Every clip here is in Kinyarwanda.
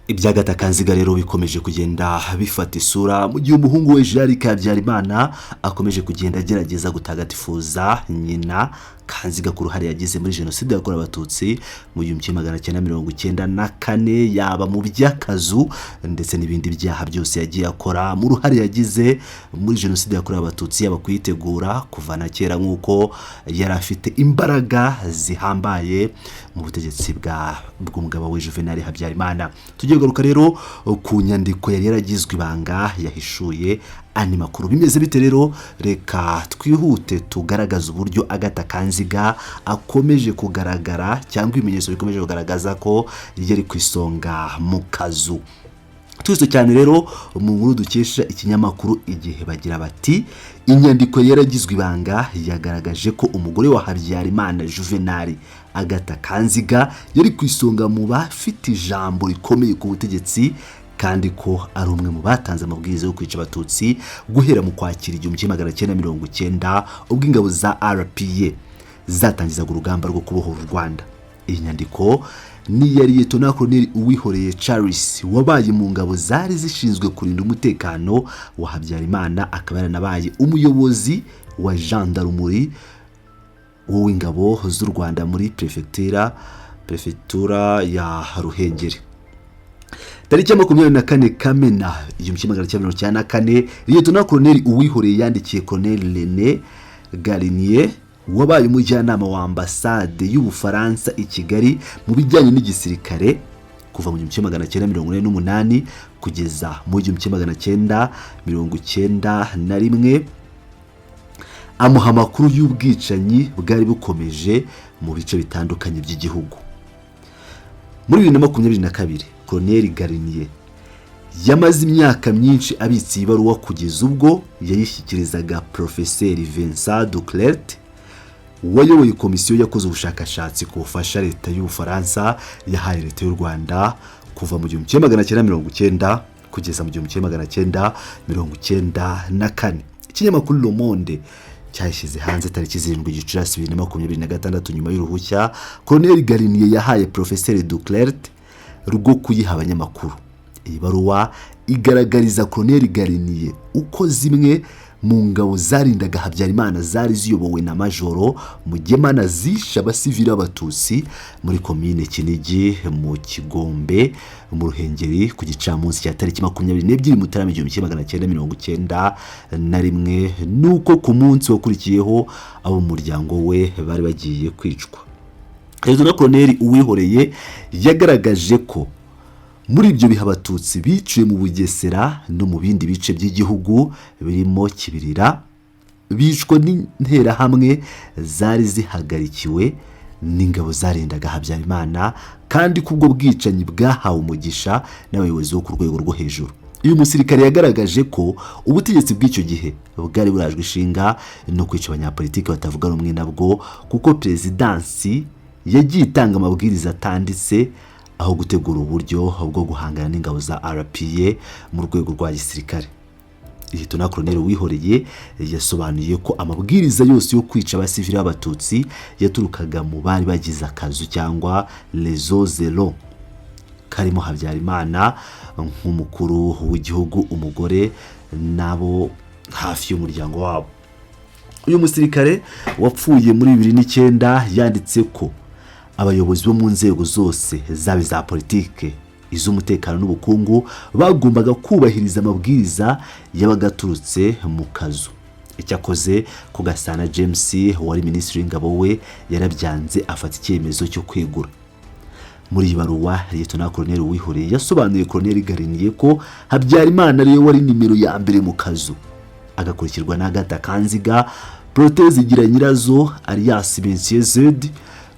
Ibya Agatha Kanziga rero bikomeje kugenda bifata isura mu gihe umuhungu we Jean Luc Habyarimana akomeje kugenda agerageza gutagatifuza nyina Kanziga ku ruhare yagize muri Jenoside yakorewe Abatutsi mu 1994, yaba mu by'akazu ndetse n'ibindi byaha byose yagiye akora, mu ruhare yagize muri Jenoside yakorewe Abatutsi, yaba kuyitegura kuva na kera nk'uko yari afite imbaraga zihambaye mu butegetsi bw'umugabo we Juvenal Habyarimana. Tugiye kugaruka rero ku nyandiko yari yaragizwe ibanga yahishuye andi makuru. Bimeze bite rero? Reka twihute tugaragaze uburyo Agatha Kanziga akomeje kugaragara, cyangwa ibimenyetso bikomeje kugaragaza ko yari ku isonga mu kazu. Twese cyane rero, mu nkuru dukesha ikinyamakuru Igihe, bagira bati: "Inyandiko yaragizwe ibanga yagaragaje ko umugore wa Habyarimana Juvenal, Agatha Kanziga, yari ku isonga mu bafite ijambo rikomeye ku butegetsi, kandi ko ari umwe mu batanze amabwiriza yo kwica Abatutsi guhera mu Kwakira 1990, ubwo ingabo za RPA zatangizaga urugamba rwo kubohora u Rwanda." Iyi nyandiko ni iya Liyetona Koloneli Uwihoreye Charles, wabaye mu ngabo zari zishinzwe kurinda umutekano wa Habyarimana, akaba yaranabaye umuyobozi wa gendarmerie w'ingabo z'u Rwanda muri perefegitura ya Ruhengeri. Tariki ya 24 Kamena 1994, Liyetona Koloneli Uwihoreye yandikiye Koloneli Rene Garnier, wabaye umujyanama wa ambasade y'Ubufaransa i Kigali mu bijyanye n'igisirikare kuva mu 1948 kugeza mu 1991, amuha amakuru y'ubwicanyi bwari bukomeje mu bice bitandukanye by'igihugu. Muri 2022, Koloneli Garnier yamaze imyaka myinshi abitse iyi baruwa kugeza ubwo yayishyikirizaga Porofeseri Vincent Duclert, wayoboye komisiyo yakoze ubushakashatsi ku bufasha leta y'Ubufaransa yahaye leta y'u Rwanda kuva mu 1990 kugeza mu 1994. Ikinyamakuru Le Monde cyashyize hanze tariki 7 Gicurasi 2026, nyuma y'uruhushya Koloneli Garnier yahaye Porofeseri Duclert rwo kuyiha abanyamakuru. Iyi baruwa igaragariza Koloneli Garnier uko zimwe mu ngabo zarindaga Habyarimana zari ziyobowe na Majoro Mugemana zishe abasivili b'Abatutsi muri komine Kinigi mu Kigombe mu Ruhengeri ku gicamunsi cya tariki 22 Mutarama 1991, nuko ku munsi wakurikiyeho abo mu muryango we bari bagiye kwicwa. Perezida Koloneli Uwihoreye yagaragaje ko muri ibyo bihe Abatutsi biciwe mu Bugesera no mu bindi bice by'igihugu birimo Kibirira, bicwa n'Interahamwe zari zihagarikiwe n'ingabo zarindaga Habyarimana, kandi ko ubwo bwicanyi bwahawe umugisha n'abayobozi bo ku rwego rwo hejuru. Uyu musirikare yagaragaje ko ubutegetsi bw'icyo gihe bwari burajwe ishinga no kwica abanyapolitiki batavuga rumwe nabwo, kuko perezidansi yagiye itanga amabwiriza atanditse aho gutegura uburyo bwo guhangana n'ingabo za RPA mu rwego rwa gisirikare. Liyetona Koloneli Uwihoreye yasobanuye ko amabwiriza yose yo kwica abasivili b'Abatutsi yaturukaga mu bari bagize akazu cyangwa réseau zéro karimo Habyarimana nk'umukuru w'igihugu, umugore n'abo hafi y'umuryango wabo. Uyu musirikare wapfuye muri 2009 yanditse ko abayobozi bo mu nzego zose, zaba iza politike, iz'umutekano n'ubukungu, bagombaga kubahiriza amabwiriza yabaga aturutse mu kazu. Icyakoze ko Gasana James wari minisitiri w'ingabo we yarabyanze, afata icyemezo cyo kwegura. Muri iyi baruwa, Liyetona Koloneli Uwihoreye yasobanuye Koloneli Garnier ko Habyarimana ariwe wari nimero ya mbere mu kazu, agakurikirwa na Agatha Kanziga, Protais Zigiranyirazo alias Monsieur Zed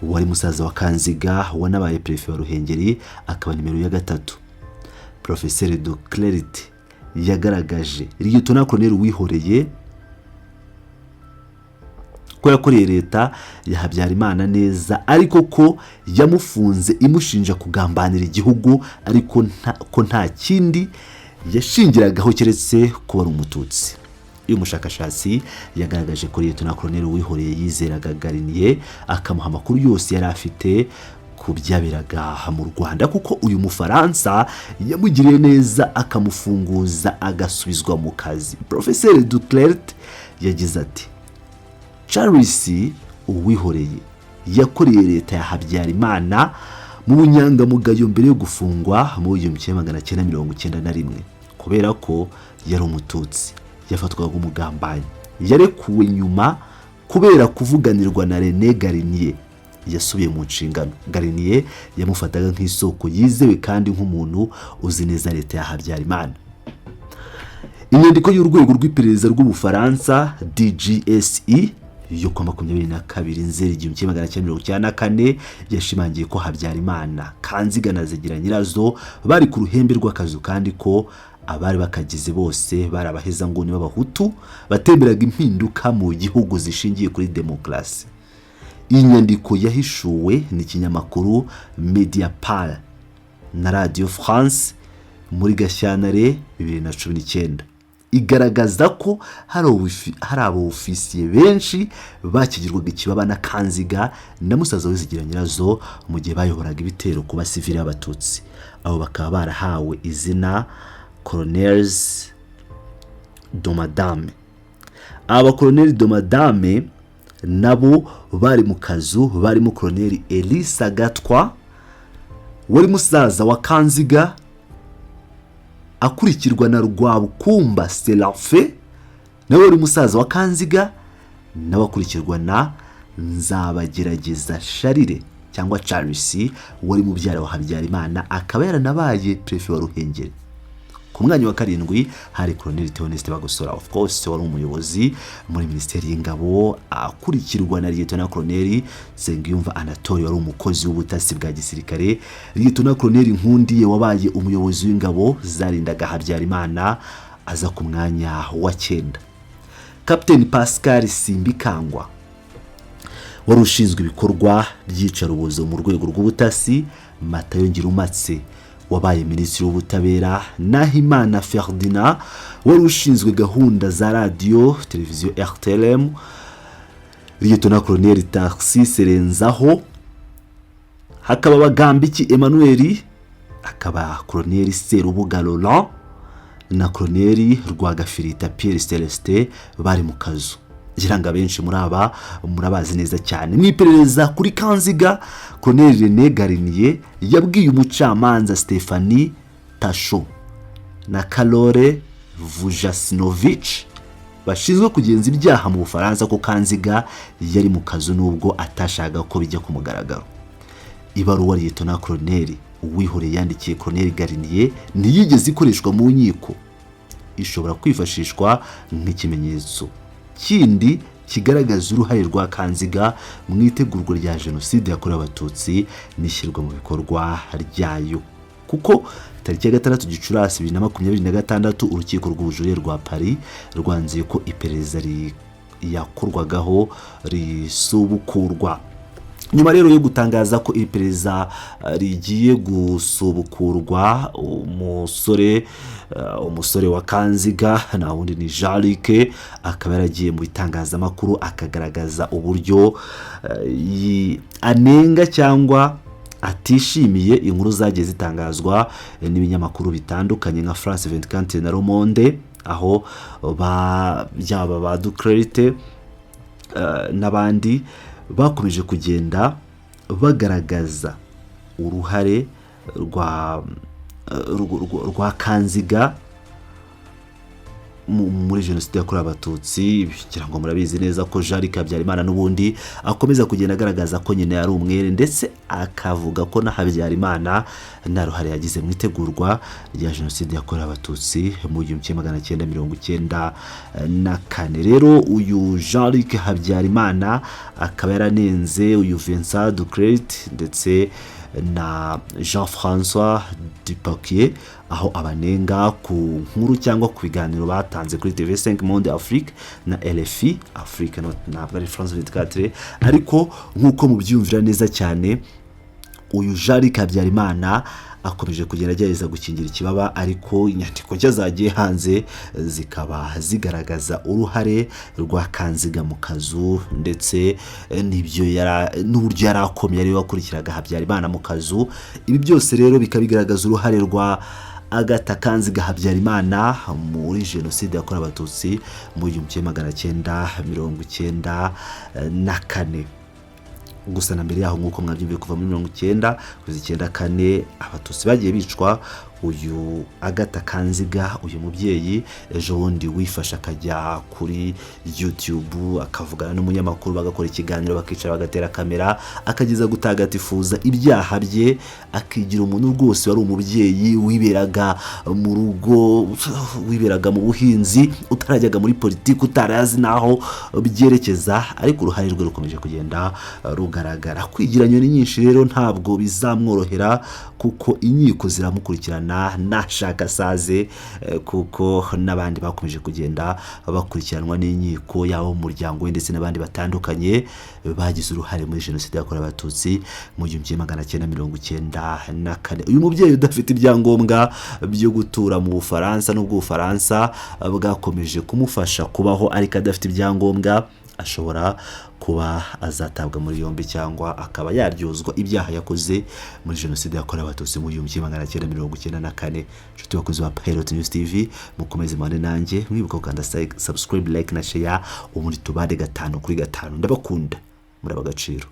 wari musaza wa Kanziga wanabaye perefe wa Ruhengeri akaba nimero ya gatatu. Porofeseri Duclert yagaragaje Liyetona Koloneli Uwihoreye ko yakoreye leta ya Habyarimana neza, ariko ko yamufunze imushinja kugambanira igihugu, ariko ko nta kindi yashingiragaho keretse kuba ari Umututsi. Uyu mushakashatsi yagaragaje ko Liyetona Koloneli Uwihoreye yizeraga Garnier, akamuha amakuru yose yari afite. Ku byaberaga mu Rwanda, kuko uyu Mufaransa yamugiriye neza akamufunguza agasubizwa mu kazi. Porofeseri Duclert yagize ati: "Charles Uwihoreye yakoreye leta ya Habyarimana mu bunyangamugayo mbere yo gufungwa mu 1991. Kubera ko yari Umututsi, yafatwaga nk'umugambanyi. Yarekuwe nyuma kubera kuvuganirwa na René Garnier. Yasubiye mu nshingano. Garnier yamufataga nk'isoko yizewe kandi nk'umuntu uzi neza leta ya Habyarimana." Inyandiko y'urwego rw'iperereza rw'Ubufaransa, DGSE, yo kuwa 22 Nzeri 1994, yashimangiye ko Habyarimana, Kanziga na Zigiranyirazo bari ku ruhembe rw'akazu, kandi ko abari bakagize bose bari abahezanguni b'Abahutu batemeraga impinduka mu gihugu zishingiye kuri demokarasi. Iyi nyandiko yahishuwe n'ikinyamakuru Mediapart na Radio France muri Gashyantare 2019. Igaragaza ko hari abofisiye benshi bakingirwaga ikibaba na Kanziga na musaza we Zigiranyirazo mu gihe bayoboraga ibitero ku basivili b'Abatutsi. Abo bakaba barahawe izina "colonels de madame". Aba bakoroneri de madame nabo bari mu kazu barimo Koroneri Elisa Gatwa wari musaza wa Kanziga, akurikirwa na Rwabukumba Serafe nawe wari musaza wa Kanziga, nawe akurikirwa na Nzabagerageza Charles cyangwa Charles wari mubyara wa Habyarimana, akaba yaranabaye perefe wa Ruhengeri. Ku mwanya wa karindwi hari Colonel Theoneste Bagosora, of course wari umuyobozi muri Minisiteri y'Ingabo, akurikirwa na Lieutenant Colonel Nsengiyumva Anatole wari umukozi w'ubutasi bwa gisirikare, Lieutenant Colonel Nkundiye wabaye umuyobozi w'ingabo zarindaga Habyarimana aza ku mwanya wa cyenda, Captain Pascal Simbikangwa wari ushinzwe ibikorwa by'iyicarubozo mu rwego rw'ubutasi, Matayo Ngirumpatse wabaye Minisitiri w'Ubutabera, Nahimana Ferdinand wari ushinzwe gahunda za Radiyo Televiziyo RTLM, Lieutenant Colonel Tharcisse Renzaho, hakaba Bagambiki Emmanuel, hakaba Colonel Serubuga Laurent na Colonel Rwagafirita Pierre Celestin bari mu kazu. Ngira ngo abenshi muri aba murabazi neza cyane. Mu iperereza kuri Kanziga, Colonel René Garnier yabwiye umucamanza Stephanie Tasho na Carole Vujasinovic bashinzwe kugenza ibyaha mu Bufaransa ko Kanziga yari mu kazu, nubwo atashakaga ko bijya ku mugaragaro. Ibaruwa Lieutenant Colonel Uwihoreye yandikiye Colonel Garnier ntiyigeze ikoreshwa mu nkiko. Ishobora kwifashishwa nk'ikimenyetso kindi kigaragaza uruhare rwa Kanziga mu itegurwa rya Jenoside yakorewe Abatutsi n'ishyirwa mu bikorwa ryayo, kuko tariki ya 6 Gicurasi 2026 urukiko rw'ubujurire rwa Paris rwanzuye ko iperereza yakorwagaho risubukurwa. Nyuma rero yo gutangaza ko iri perereza rigiye gusubukurwa, umusore wa Kanziga, nta wundi ni Jean Luc, akaba yaragiye mu bitangazamakuru akagaragaza uburyo anenga cyangwa atishimiye inkuru zagiye zitangazwa n'ibinyamakuru bitandukanye nka France 24 na Le Monde, aho yaba ba Duclert n'abandi bakomeje kugenda bagaragaza uruhare rwa Kanziga muri Jenoside yakorewe Abatutsi. Kugira ngo murabizi neza ko Jean Luc Habyarimana n'ubundi akomeza kugenda agaragaza ko nyine yari umwere, ndetse akavuga ko na Habyarimana nta ruhare yagize mu itegurwa rya Jenoside yakorewe Abatutsi mu 1994. Rero uyu Jean Luc Habyarimana akaba yaranenze uyu Vincent Duclert ndetse na Jean François Dupaquier, aho abanenga ku nkuru cyangwa ku biganiro batanze kuri TV5 Monde Afrique na RFI Afrique, ntabwo ari France 24. Ariko nk'uko mubyiyumvira neza cyane, uyu Jean Luc Habyarimana Akomeje kugenda agerageza gukingira ikibaba, ariko inyandiko nshya zagiye hanze zikaba zigaragaza uruhare rwa Kanziga mu kazu, ndetse n'ibyo n'uburyo yari akomeye, ariwe wakurikiraga Habyarimana mu kazu. Ibi byose rero bikaba bigaragaza uruhare rwa Agatha Kanziga Habyarimana muri Jenoside yakorewe Abatutsi mu 1994. Gusa na mbere yaho, nk'uko mwabyumviye, kuva muri 90 kugeza 94 Abatutsi bagiye bicwa. Uyu Agatha Kanziga, uyu mubyeyi ejo bundi wifashe akajya kuri YouTube akavugana n'umunyamakuru, bagakora ikiganiro, bakicara bagatera kamera, akageza gutagatifuza ibyaha bye, akigira umuntu rwose wari umubyeyi wiberaga mu rugo, wiberaga mu buhinzi, utarajyaga muri politiki, utarazi n'aho byerekeza, ariko uruhare rwe rukomeje kugenda rugaragara. Kwigira nyoni nyinshi rero ntabwo bizamworohera, kuko inkiko ziramukurikirana, nashaka asaze, kuko n'abandi bakomeje kugenda bakurikiranwa n'inkiko, yaba mu muryango we ndetse n'abandi batandukanye bagize uruhare muri Jenoside yakorewe Abatutsi mu 1994. Uyu mubyeyi udafite ibyangombwa byo gutura mu Bufaransa, n'ubwo Ubufaransa bwakomeje kumufasha kubaho ariko adafite ibyangombwa, ashobora kuba azatabwa muri yombi cyangwa akaba yaryozwa ibyaha yakoze muri Jenoside yakorewe Abatutsi mu 1994. Inshuti bakozi ba Pilot News TV, mukomeze mubane nanjye, mwibuka gukanda subscribe, like na share, ubundi tubane gatanu kuri gatanu. Ndabakunda, muri ab'agaciro.